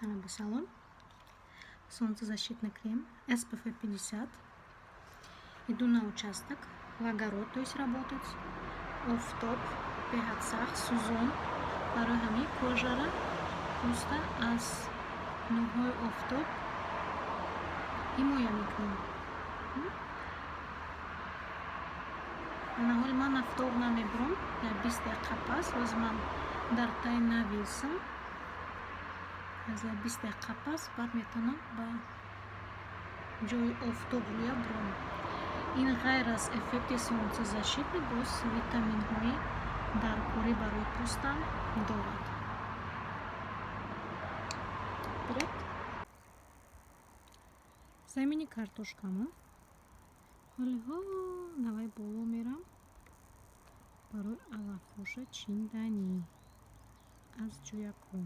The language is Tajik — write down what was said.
Ана, бисалом, солнцезащитный крем SPF 50. Иду на участок, в огород, то есть работать. Офтоб беҳад сахт, сӯзон. Барои ҳамин кожара, пӯста аз нурҳои офтоб ҳимоя мекунем. Ана, ҳоли ман офтоб намебурам, як 20 дақиқа пас. Ҳозир ман дар таи навесам. Аз як 20 дақиқа пас баъд метавонам ба ҷои офтоб рӯя бурам. Ин ғайр аз эффекти солнцезащитный, боз витаминҳои даркорӣ барои пӯстам дорад. Вперед! Замини картошкамон ҳолиҳо навай боло мерам барои алафҳоша чинданӣ аз ҷӯякҳо.